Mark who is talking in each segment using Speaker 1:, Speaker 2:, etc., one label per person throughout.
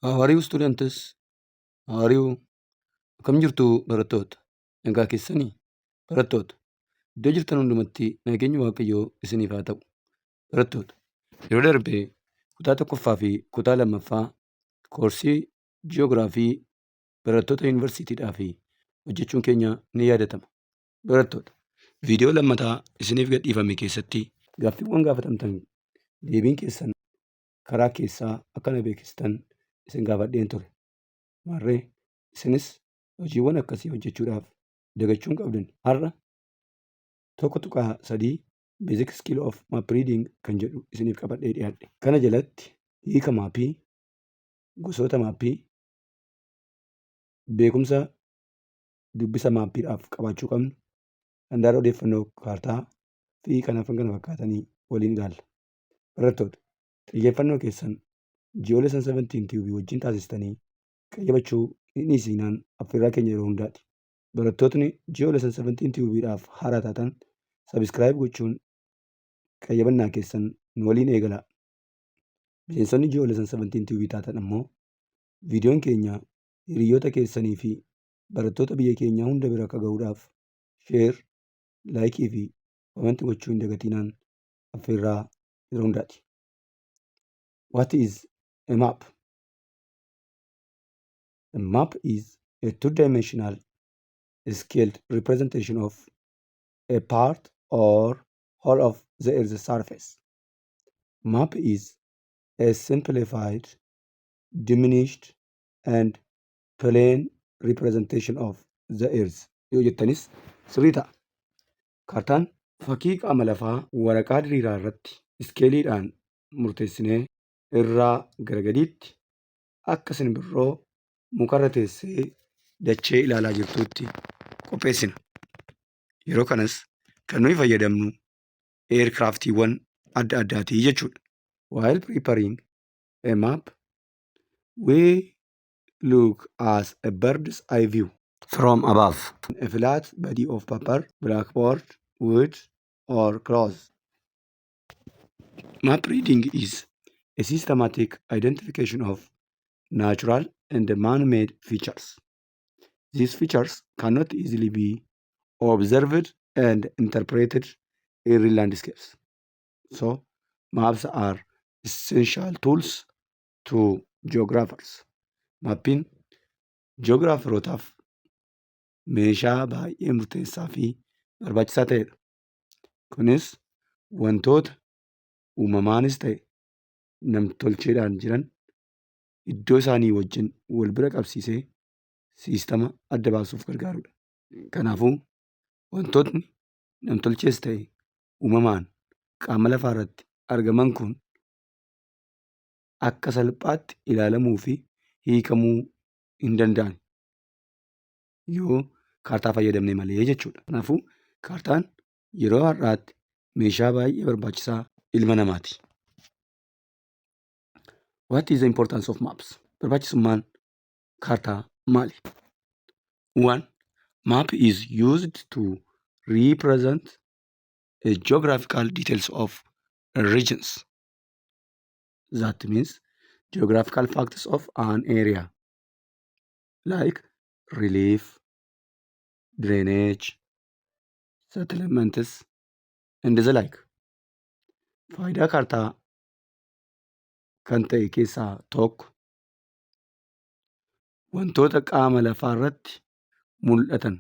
Speaker 1: How are you, students? How are you? Akkam jirtu, barattoota? Nagaa keessanii? Barattoota, iddoo jirtan hundumatti nageenyi Waaqayyoo isiniif haa ta'u. Barattoota, yeroo darbe kutaa tokkoffaa fi kutaa lammaffaa koorsii ji'oogiraafii barattoota yuunivarsiitiidhaaf hojjechuun keenya ni yaadatama. Barattoota, viidiyoo lammataa isiniif gadhiifame keessatti gaaffiiwwan gaafatamtan deebiin keessan karaa keessaa akka na beeksistan isin gaafadheen ture. Maarree, isinis hojiiwwan akkasii hojjechuudhaaf dagachuu hin qabdan. Har'a 1.3 Basic Skill of Map Reading kan jedhu isiniif qabadhee dhiyaadhe. Kana jalatti hiika maappii, gosoota maappii, beekumsa dubbisa maappiidhaaf qabaachuu qabnu, handaara odeeffannoo kaartaa fi kanaaf kan kana fakkaatanii waliin ilaalla. Barattoota, xiyyeeffannoo keessan Geo Lesson 17 Tube wajjin taasistanii qayyabachuu hin dhiisinaan affeerraa keenya yeroo hundaati. Barattootni Geo Lesson 17 Tube'dhaaf haaraa taatan subscribe gochuun qayyabannaa keessan nu waliin eegalaa. Miseensonni Geo Lesson 17 Tube taatan ammoo viidiyoon keenya hiriyoota keessanii fi barattoota biyya keenyaa hunda bira akka gahuudhaaf share, like fi comment gochuu hin dagatinaan affeerraa yeroo hundaati. What is a map? A map is a two-dimensional scaled representation of a part or whole of the Earth's surface. Map is a simplified, diminished and plain representation of the Earth yoo jettanis sirrii ta'a. Kaartaan fakkii qaama lafaa waraqaa diriiraa irratti iskeeliidhaan murteessinee irraa gara gadiitti akka simbirroo mukarra teessee dachee ilaalaa jirtuutti qopheessina. Yeroo kanas kan nuyi fayyadamnu aircraftiiwwan adda addaatii jechuudha. While preparing a map, we look as a bird's eye view from above. A flat body of paper, blackboard, wood, or cloth. Map reading is a systematic identification of natural and man-made features. These features cannot easily be observed and interpreted in real landscapes. So, maps are essential tools to geographers. Maappiin ji'oogiraaferootaaf meeshaa baay'ee murteessaa fi barbaachisaa ta'edha. Kunis wantoota uumamaanis ta'e nam-tolcheedhaan jiran iddoo isaanii wajjin wal bira qabsiisee siistama adda baasuuf gargaarudha. Kanaafuu, wantootni nam-tolchees ta'e uumamaan qaama lafaa irratti argaman kun akka salphaatti ilaalamuu fi hiikamuu hin danda'an yoo kaartaa fayyadamne malee jechuudha. Kanaafuu, kaartaan yeroo har'aatti meeshaa baay'ee barbaachisaa ilma namaati. What is the importance of maps? Barbaachisummaan kaartaa maali? One, map is used to represent a geographical details of regions. That means geographical facts of an area like relief, drainage, settlements, and the like. Faayidaa kaartaa kan ta'e keessaa tokko wantoota qaama lafaa irratti mul'atan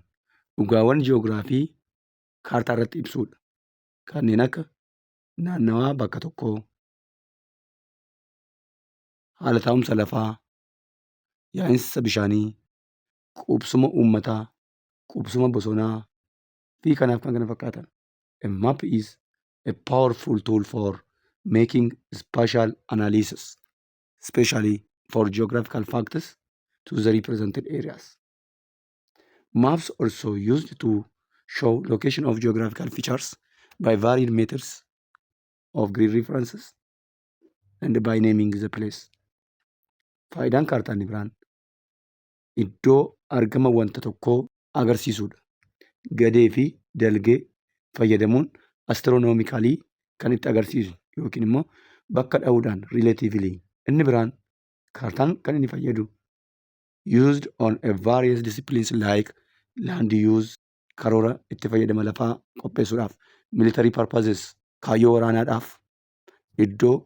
Speaker 1: dhugaawwan ji'oogiraafii kaartaa irratti ibsuudha. Kanneen akka naannawaa bakka tokkoo, haala taa'umsa lafaa, yaa'insa bishaanii, qubsuma uummataa, qubsuma bosonaa fi kanaaf kan kana fakkaatan. A map is a powerful tool for making spatial analysis, especially for geographical facts to the represented areas. Maps also used to show location of geographical features by varied methods of grid references and by naming the place. Faayidaan kaartaa inni biraan iddoo argama wanta tokkoo agarsiisuudha. Gadee fi dalgee fayyadamuun astronomically kan itti agarsiisu yookiin immoo bakka dha'uudhaan relatively. Inni biraan Kaartaan kan inni fayyadu used on a various disciplines like land use, karoora itti fayyadama lafaa qopheessuudhaaf, military purposes, kaayyoo waraanaadhaaf, iddoo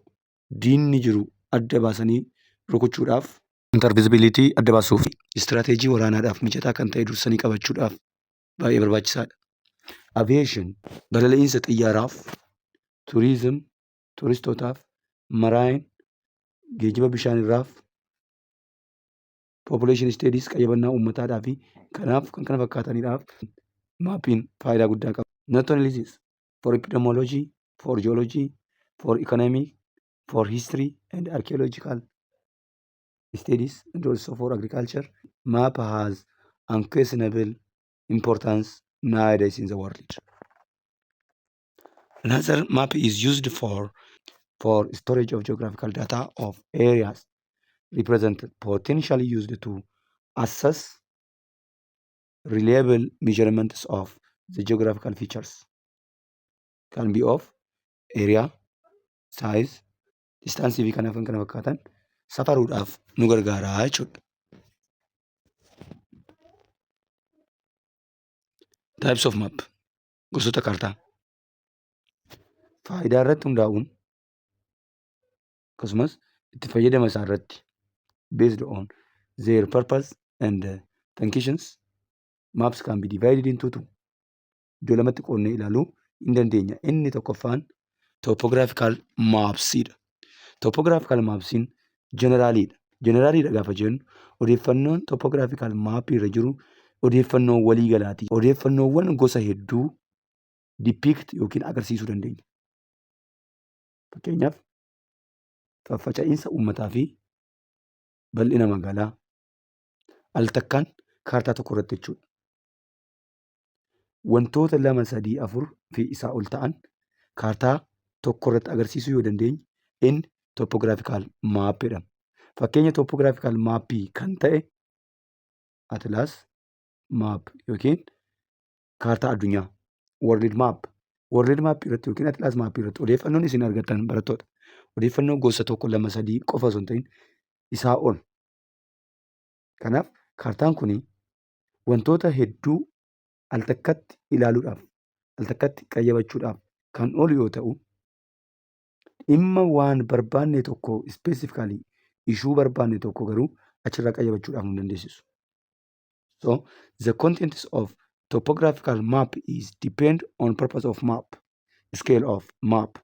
Speaker 1: diinni jiru adda baasanii rukuchuudhaaf, intervisibility adda baasuuf, istirateejii waraanaadhaaf mijataa kan ta'e dursanii qabachuudhaaf baay'ee barbaachisaadha. Aviation, balali'iinsa xiyyaaraaf, tourism, turistootaaf, marine, geejjiba bishaanirraaf, population studies, qayyabannaa uummataadhaa fi kanaaf kan kana fakkaataniidhaaf maappiin faayidaa guddaa qaba. Not only this, for epidemiology, for geology, for economy, for history and archaeological studies, and also for agriculture, map has unquestionable importance nowadays in the world. Another map is used for storage of geographical data of areas represented, potentially used to assess reliable measurements of the geographical features. Can be of area, size, distance fi kanaaf kan kana fakkaatan safaruudhaaf nu gargaara jechuudha. Types of map, gosoota kaartaa, faayidaa irratti hundaa'uun akkasumas itti fayyadama isaa irratti, based on their purpose and functions, maps can be divided into two. Iddoo lamatti qoodnee ilaaluu hin dandeenya. Inni tokkoffaan topographical mapsiidha. Topographical mapsiin generaliidha. Generaliidha gaafa jennu, odeeffannoon topographical mapii irra jiru odeeffannoo waliigalaati. Odeeffannoowwan gosa hedduu depict yookiin agarsiisuu dandeenya. Fakkeenyaaf, faffaca'iinsa uummataa fi bal'ina magaalaa al takkaan kaartaa tokko irratti jechuudha. Wantoota lama, sadii, afur fi isaa ol ta'an kaartaa tokko irratti agarsiisuu yoo dandeenye, inni topographical map jedhama. Fakkeenya topographical mapii kan ta'e atlas map yookiin kaartaa addunyaa, world map. World map irratti yookiin atlas map irratti odeeffannoon isin argattan, barattoota, odeeffannoo gosa tokko, lama, sadii qofa osoo hin ta'in isaa ol. Kanaaf kaartaan kun wantoota hedduu al takkatti ilaaluudhaaf, al takkatti qayyabachuudhaaf kan oolu yoo ta'u, dhimma waan barbaanne tokko, specifically ishuu barbaanne tokko garuu achirraa qayyabachuudhaaf nu dandeessisu. So the contents of topographical map is depend on purpose of map, scale of map,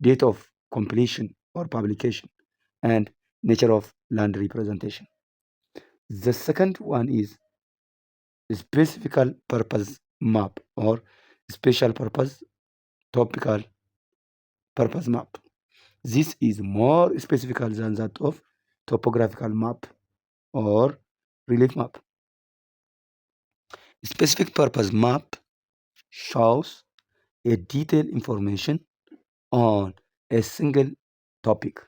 Speaker 1: date of completion or publication, and nature of land representation. The second one is specific purpose map or special purpose topical purpose map. This is more specific than that of topographical map or relief map. Specific purpose map shows a detailed information on a single topic.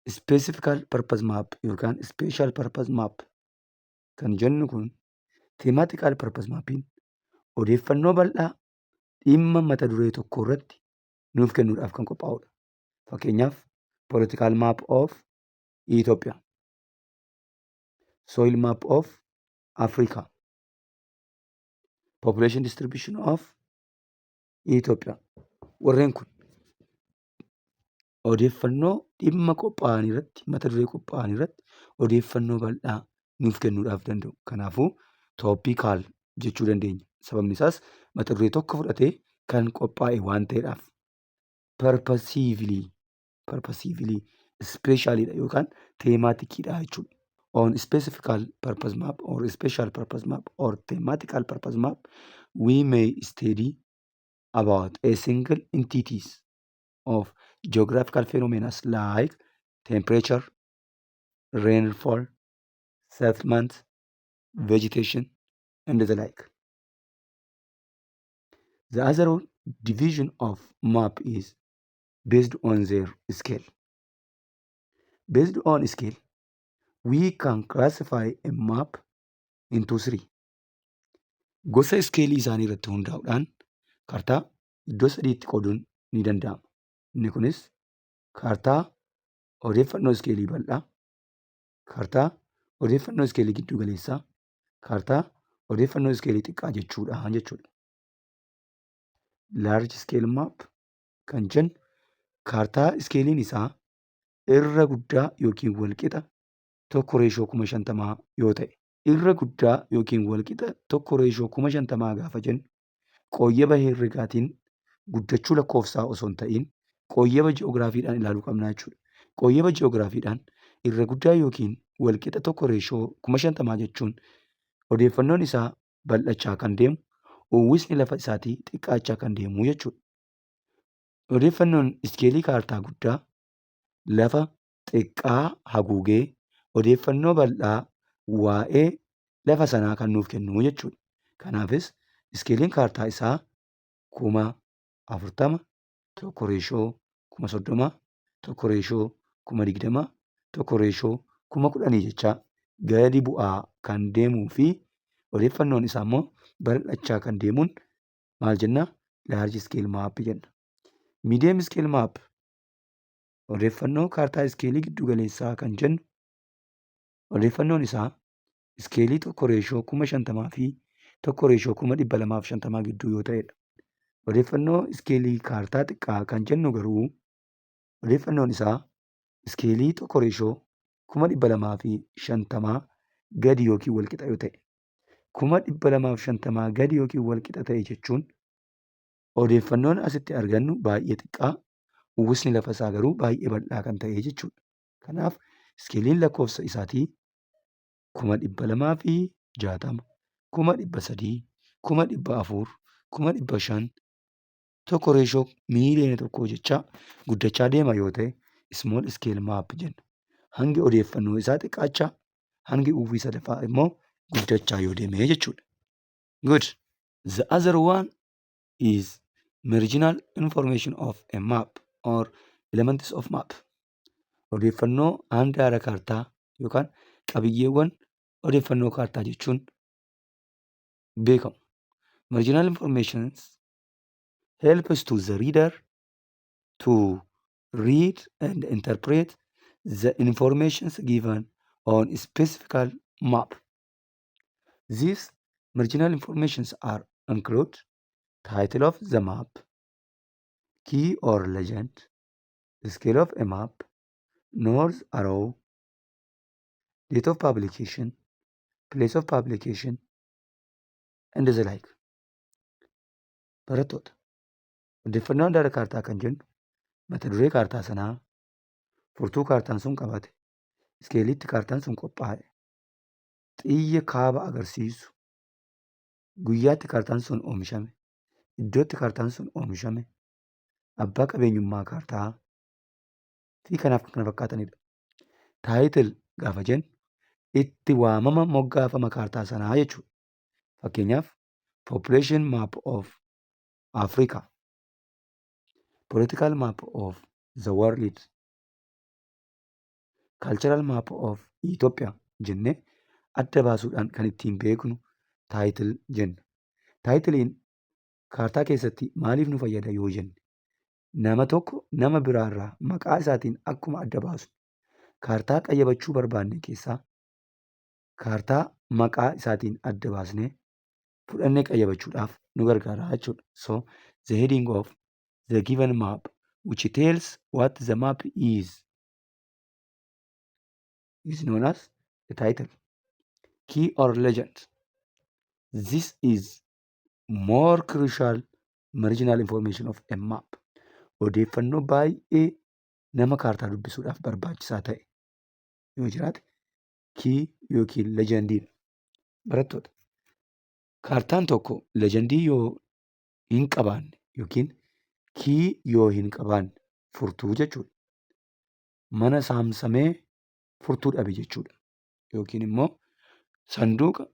Speaker 1: Specific purpose map yookaan special purpose map kan jennu kun, thematical purpose mapiin odeeffannoo bal'aa dhimma mata duree tokko irratti nuuf kennuudhaaf kan qophaa'udha. Fakkeenyaaf, political map of Ethiopia, soil map of Africa, population distribution of Ethiopia. Warreen kun odeeffannoo dhimma qophaa'an irratti, mata duree qophaa'an irratti odeeffannoo bal'aa nuuf kennuudhaaf danda'u. Kanaafuu topical jechuu dandeenya. Sababni isaas mata duree tokko fudhatee kan qophaa'e waan ta'eedhaaf. Purposively specialidha yookaan thematiciidha jechuudha. On specific purpose map or special purpose map or thematical purpose map, we may study about a single entities of geographical phenomena like temperature, rainfall, settlement, vegetation, and the like. The other division of map is based on their scale. Based on scale, we can classify a map into three. Gosa iskeelii isaanii irratti hundaa'uudhaan kaartaa iddoo sadiitti qooduun ni danda'ama. Inni kunis kaartaa Odeeffannoo iskeelii bal'aa, kaartaa odeeffannoo iskeelii giddu galeessaa, kaartaa odeeffannoo iskeelii xiqqaa jechuudha jechuudha. Large scale map kan jennu kaartaa iskeeliin isaa irra guddaa yookiin walqixa 1:50,000 yoo ta'e. Irra guddaa yookiin walqixa 1:50,000 gaafa jennu, qooyyaba herregaatiin guddachuu lakkoofsaa osoo hin ta'in, qooyyaba ji'oogiraafiidhaan ilaaluu qabna jechuudha. Qooyyaba ji'oogiraafiidhaan irra guddaa yookiin walqixa 1:50,000 jechuun odeeffannoon isaa bal'achaa kan deemu, uwwisni lafa isaatii xiqqaachaa kan deemu jechuudha. Odeeffannoon iskeelii kaartaa guddaa lafa xiqqaa haguugee odeeffannoo bal'aa waa'ee lafa sanaa kan nuuf kennu jechuudha. Kanaafis iskeeliin kaartaa isaa 40,000, 1:30,000, 1:20,000, 1:10,000 jechaa gadi bu'aa kan deemuu fi odeeffannoon isaa immoo bal'achaa kan deemuun maal jenna? Large scale map jenna. Medium scale map, odeeffannoo kaartaa iskeelii giddu galeessaa kan jennu, odeeffannoon isaa iskeelii 1:50,000 fi 1:250,000 gidduu yoo ta'edha. Odeeffannoo iskeelii kaartaa xiqqaa kan jennu garuu odeeffannoon isaa iskeelii 1:250,000 gadi yookiin walqixa yoo ta'e. 250,000 gadi yookiin walqixa ta'e jechuun odeeffannoon asitti argannu baay'ee xiqqaa, uwwisni lafa isaa garuu baay'ee bal'aa kan ta'e jechuudha. Kanaaf iskeeliin lakkoofsa isaatii 260,000, 300,000, 400,000, 500,000, 1:1,000,000 jecha guddachaa deema yoo ta'e, small scale map jenna. Hangi odeeffannoo isaa xiqqaachaa, hangi uwwisa lafaa immoo guddachaa yoo deeme jechuudha. Good. The other one is marginal information of a map or elements of map. Odeeffannoo handaara kaartaa yookaan qabiyyeewwan odeeffannoo kaartaa jechuun beekamu. Marginal information helps to the reader to read and interpret the information given on specific map. These marginal informations are include title of the map, key or legend, scale of a map, north arrow, date of publication, place of publication, and the like. Barattoota, odeeffannoo handaara kaartaa kan jennu mata duree kaartaa sanaa, furtuu kaartaan sun qabate, iskeeliitti kaartaan sun qophaa'e, xiyya kaaba agarsiisu, guyyaatti kaartaan sun oomishame, iddootti kaartaan sun oomishame, abbaa qabeenyummaa kaartaa fi kanaaf kan kana fakkaatanidha. Title gaafa jennu itti waamama moggaafama kaartaa sanaa jechuudha. Fakkeenyaaf, Population Map of Africa, Political Map of the World, Cultural Map of Ethiopia jennee adda baasuudhaan kan ittiin beeknu title jenna. Titleiin kaartaa keessatti maaliif nu fayyada yoo jenne, nama tokko nama biraarraa maqaa isaatiin akkuma adda baasu, kaartaa qayyabachuu barbaanne keessaa kaartaa maqaa isaatiin adda baasnee fudhannee qayyabachuudhaaf nu gargaara jechuudha. So the heading of the given map which tells what the map is known as the title. Key or legend. This is more crucial marginal information of a map. Odeeffannoo baay'ee nama kaartaa dubbisuudhaaf barbaachisaa ta'e yoo jiraate, key yookiin legendiidha. Barattoota, kaartaan tokko legendii yoo hin qabaanne yookiin key yoo hin qabaanne, furtuu jechuudha. Mana saamsamee furtuu dhabe jechuudha. Yookiin immoo sanduuqa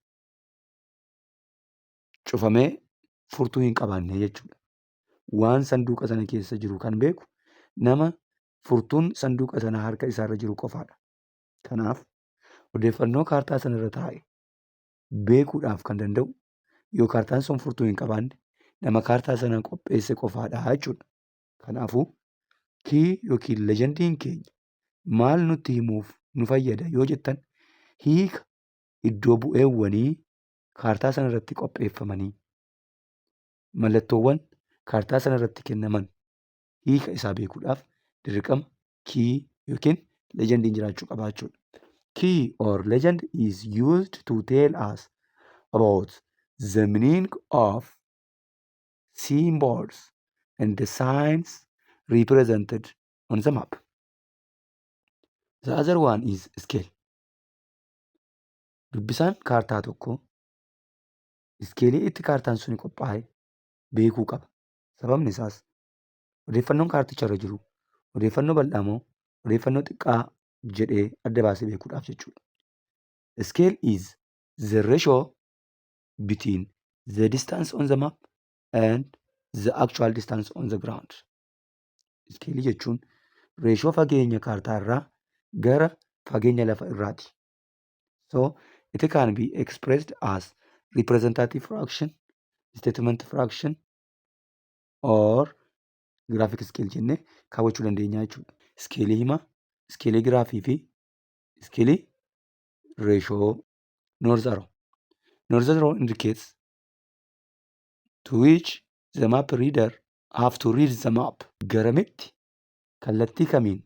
Speaker 1: cufamee furtuu hin qabaanne jechuudha. Waan sanduuqa sana keessa jiru kan beeku nama furtuun sanduuqa sanaa harka isaarra jiru qofaadha. Kanaaf odeeffannoo kaartaa sanarra taa'e beekuudhaaf kan danda'u, yoo kaartaan sun furtuu hin qabaanne, nama kaartaa sana qopheesse qofaadha jechuudha. Kanaafuu key yookiin legendiin keenya Maal nutti himuuf nu fayyada yoo jettan, hiika iddoo bu'eewwanii kaartaa sana irratti qopheeffamanii, mallattoowwan kaartaa sana irratti kennaman hiika isaa beekuudhaaf dirqama key yookiin legendiin jiraachuu qaba jechuudha. Key or legend is used to tell us about the meaning of symbols and the signs represented on the map. The other one is scale. Dubbisaan kaartaa tokko iskeelii itti kaartaan suni qophaa'e beekuu qaba. Sababni isaas odeeffannoon kaarticha irra jiru odeeffannoo bal'aa moo odeeffannoo xiqqaa jedhee adda baasee beekuudhaaf jechuudha. Scale is the ratio between the distance on the map and the actual distance on the ground. Iskeelii jechuun reeshoo fageenya kaartaa irraa gara fageenya lafa irraati. So it can be expressed as representative fraction, statement fraction or graphic scale jennee kaawwachuu dandeenya jechuudha. Iskeelii himaa, iskeelii giraafii fi iskeelii reeshoo. North arrow. North arrow indicates to which the map reader have to read the map. Garamitti, kallattii kamiin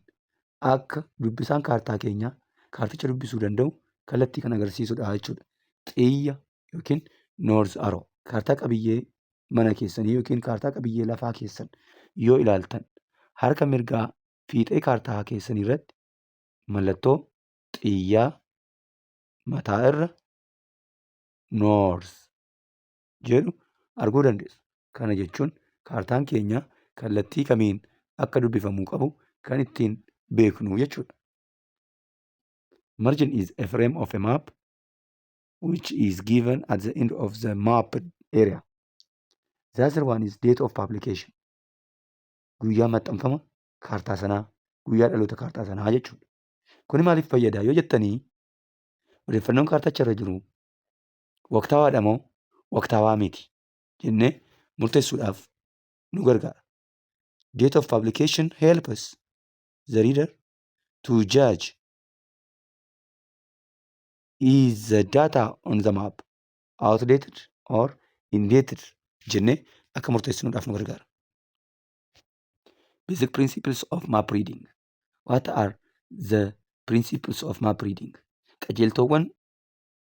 Speaker 1: akka dubbisaan kaartaa keenyaa kaarticha dubbisuu danda'u kallattii kan agarsiisudha jechuudha. Xiyya yookiin north arrow kaartaa qabiyyee mana keessanii yookiin kaartaa qabiyyee lafaa keessan yoo ilaaltan, harka mirgaa fiixee kaartaa keessanii irratti mallattoo xiyyaa mataa irra north jedhu arguu dandeessu. Kana jechuun kaartaan keenya kallattii kamiin akka dubbifamuu qabu kan ittiin beeknu jechuudha. Margin is a frame of a map which is given at the end of the mapped area. The other one is date of publication. Guyyaa maxxanfama kaartaa sanaa, guyyaa dhaloota kaartaa sanaa jechuudha. Kuni maaliif fayyada yoo jettanii, odeeffannoon kaarticha irra jiru waqtaawaadha moo waqtaawaa miti jennee murteessuudhaaf nu gargaara. Date of publication helps the reader to judge is the data on the map outdated or indated jennee akka murteessinuudhaaf nu gargaara. Basic principles of map reading. What are the principles of map reading? Qajeeltowwan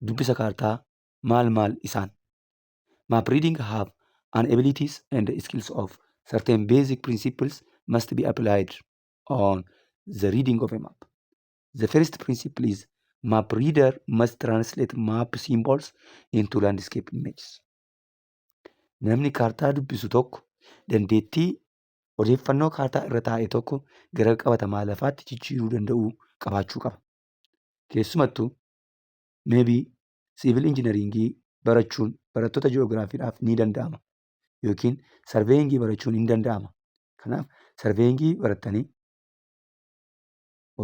Speaker 1: dubbisa kaartaa maal maal isaan? Map reading have an abilities and skills of certain basic principles must be applied on the reading of a map. The first principle is map reader must translate map symbols into landscape images. Namni kaartaa dubbisu tokko dandeettii odeeffannoo kaartaa irra taa'e tokko gara qabatamaa lafaatti jijjiiruu danda'uu qabaachuu qaba. Keessumattuu maybe civil engineeringii barachuun barattoota ji'oogiraafiidhaaf ni danda'ama. Yookiin surveyingii barachuun ni danda'ama. Kanaaf surveyingii barattanii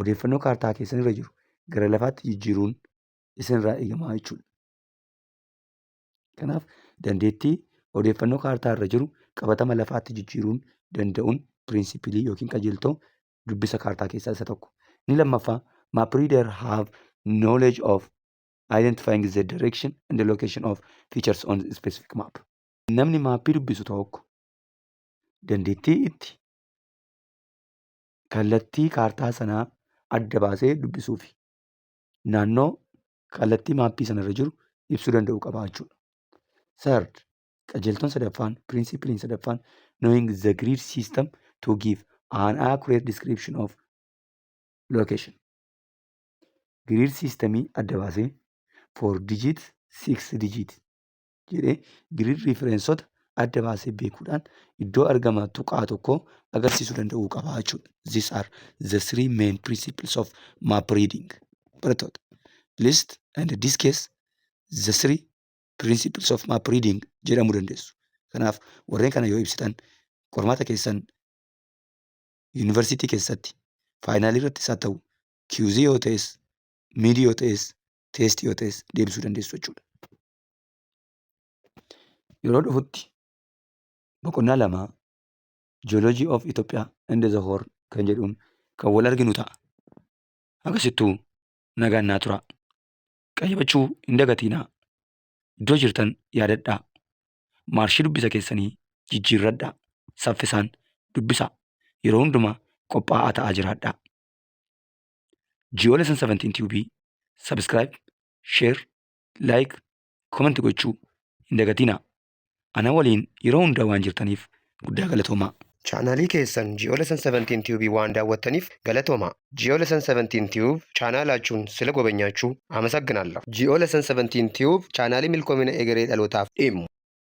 Speaker 1: odeeffannoo kaartaa keessan irra jiru gara lafaatti jijjiiruun isinirraa eegama jechuudha. Kanaaf dandeettii odeeffannoo kaartaa irra jiru qabatama lafaatti jijjiiruun danda'uun principlii yookiin qajeeltoo dubbisa kaartaa keessaa isa tokko. Inni lammaffaa, map reader have knowledge of identifying the direction and the location of features on the specific map. Namni maappii dubbisu tokko dandeettii itti kallattii kaartaa sanaa adda baasee dubbisuu fi naannoo kallattii maappii sanarra jiru ibsuu danda'uu qaba jechuudha. Third, qajeeltoon sadaffaan, principliin sadaffaan, knowing the grid system to give an accurate description of location. Grid systemii adda baasee four digit, six digit jedhee grid referenceota adda baasee beekuudhaan iddoo argama tuqaa tokkoo agarsiisuu danda'uu qaba jechuudha. These are the three main principles of map reading. Barattoota, list and discuss the three principles of map reading jedhamuu dandeessu. Kanaaf warreen kana yoo ibsitan, qormaata keessan yuunivarsiitii keessatti finalii irrattis haa ta'u, quizii yoo ta'es, midii yoo ta'es, testii yoo ta'es deebisuu dandeessu jechuudha. Yeroo dhufutti boqonnaa lama, Geology of Ethiopia and the Horn kan jedhuun kan wal arginu ta'a. Hagasittuu nagaan naa turaa. Qayyabachuu hin dagatiinaa. Iddoo jirtan yaadadhaa. Maarshii dubbisa keessanii jijjiirradhaa. Saffisaan dubbisaa. Yeroo hundumaa qophaa'aa ta'aa jiraadhaa. Geo Lesson 17 Tube subscribe, share, like, comment gochuu hin dagatiinaa. Ana waliin yeroo hundaa waan jirtaniif guddaa galatoomaa.
Speaker 2: Chaanaalii keessan Geo Lesson 17 Tube waan daawwattaniif galatoomaa. Geo Lesson 17 Tube ቻናላችሁን ስለጎበኛችሁ አመሰግናለሁ። Geo Lesson 17 Tube chaanaalii milkoomina egeree dhalootaaf dhimmu.